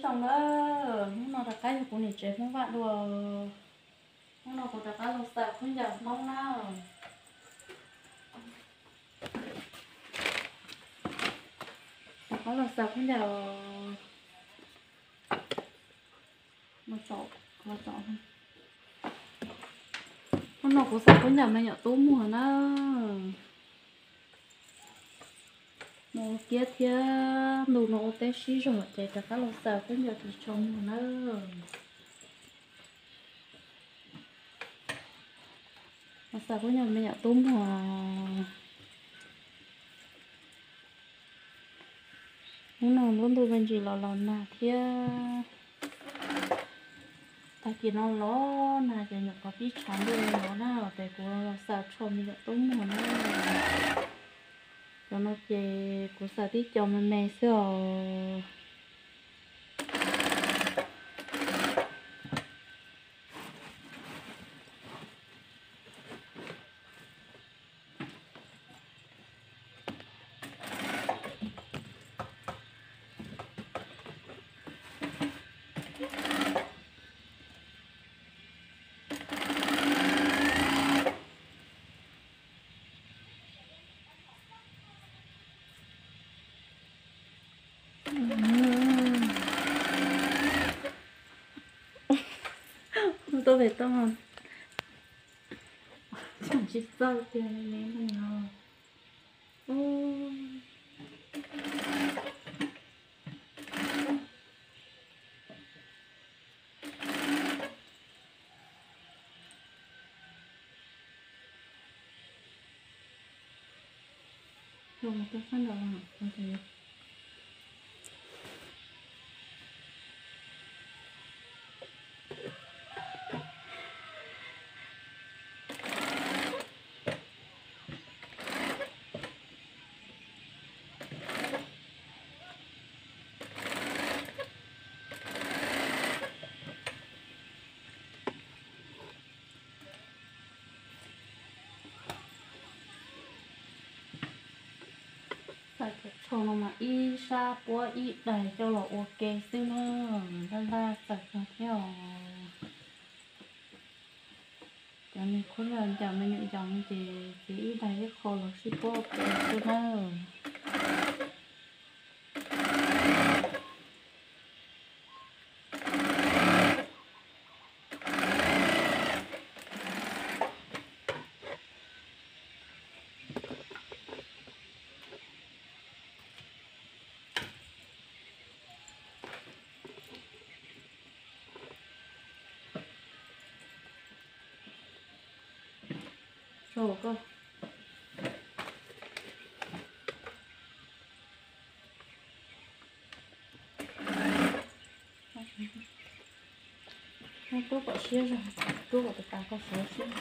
Zoo na, hnub no rov qab yog kuv niam tsev Hmoob Vaj dua. Hnub no kuv rov qab los xaws khaub ncaws Hmoob na. Rov qab los xaws khaub ncaws. Hnub no kuv xaws khaub ncaws me nyuam tub muag na. Mus kiab thiab ntu no ua teb sib zog ces rov qab los xaws khaub ncaws ris tsho muag na. Los xaws khaub ncaws me nyuam tub muag. Hnub no lub ntuj me ntsis los los nag thiab. Tag kis no los nag ces nyuam qhuav pib tshav ntuj li no na, ces kuv los xaws tsho me nyuam tub muag na. Cov no ces kuv xaws tib co me me xwb os. Tuaj pem toj, tsis txawj tiag li no. Xaws cov tsho no mas ib sab puab ib daig coj los ua ke xwb na, laj laj xaws kawg thiab os. Cov niag khaub ncaws me nyuam yaus no ces txiav ib daig ib qho los sib puab ua ke xwb na. Tso koj. Tub kom siab zog, tub kom tas tas koj suav siab.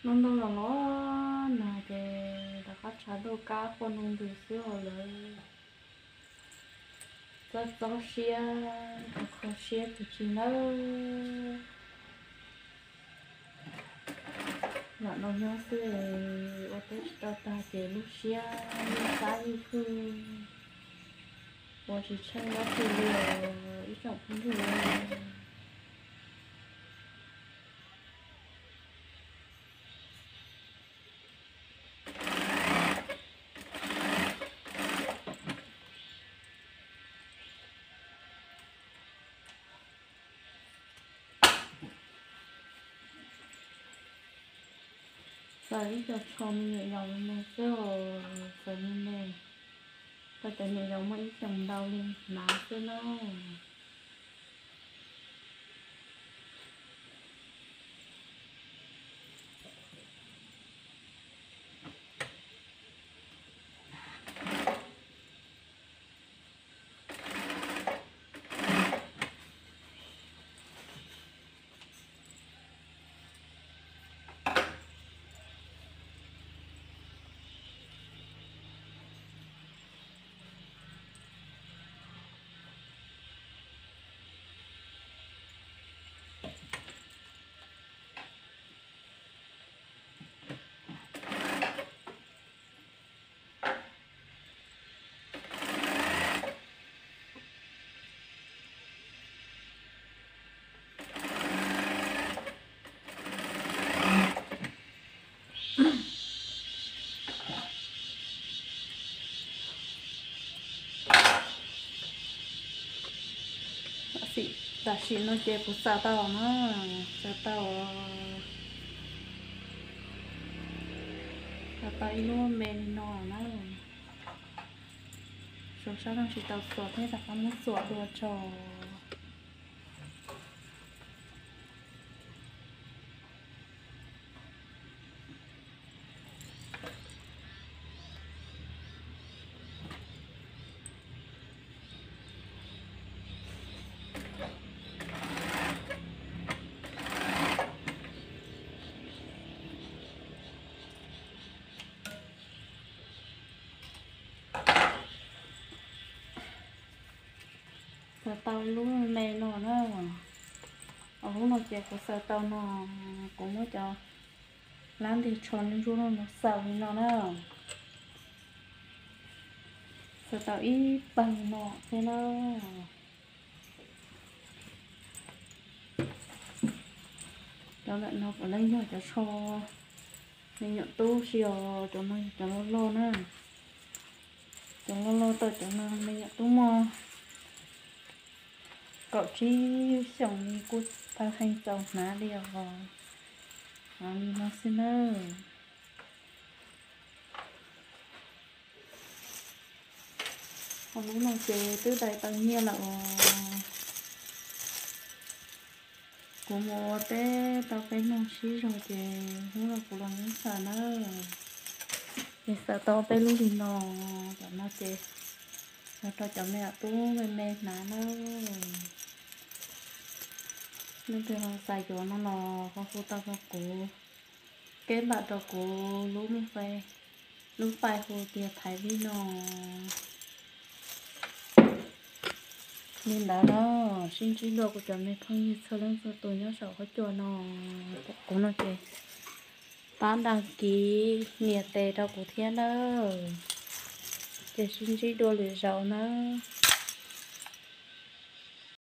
Hnub ntuj los los nag ces rov qab tshav ntuj kab quaj ntuj ntws xwb os lawv. Txob txob siab, kho kho siab tus tsis nawb. Lam no nyob xwb, ua teb tsis tau tag ces lub siab ib sab ib hwj, ua tsis tsheej dab tsi li os ib tsoom phooj ywg. Xaws ib co tsho me nyuam yaus me me xwb, xaws me me, rau cov nyuam yaus muaj ib xyoos ntau li hnav xwb na. Tam sim no ces kuv xaws tau na, xaws tau, xaws tau ib lub me li no na. Suav sab no tsis tau xuas thiab, rov qab muab xuas dua tso. Xaws tau lub me no na. Lub no ces kuv xaws tau no, kuv muab cov lab ntiag tsho ntsuab ntsuab no xaws li no na. Xaws tau ib pawg no thiab na. Cov ntawm no puav leej yog cov tsho me nyuam tub xwb os, cov no yog cov loj loj na. Cov loj loj tau cov no me nyuam tub muaj kaum tsib xyoos li kuj tau heev txaus hnav li os. Li no xwb nawb. Ho lub no ces twb dai tau nyiaj lawm os. Kuv mus ua teb tau peb hnub sib zog ces hnub no kuv los muab xaws na. Ces xaws tau peb lub li no, cov no ces yog rau cov me nyuam tub me me hnav na. Leej twg ho xav yuav no los ho hu tau rau kuv, keb npam rau kuv lub, lub fais hu tias Thaiv Vij no. Li ntawd na, sib ntsib dua kuv cov me phooj ywg txhua leej txhua tus nyob saum huab cua no. Kuv no ces pab đăng ký nias tes rau kuv thiab nawb. Ces sib ntsib dua lwm zaus nawb.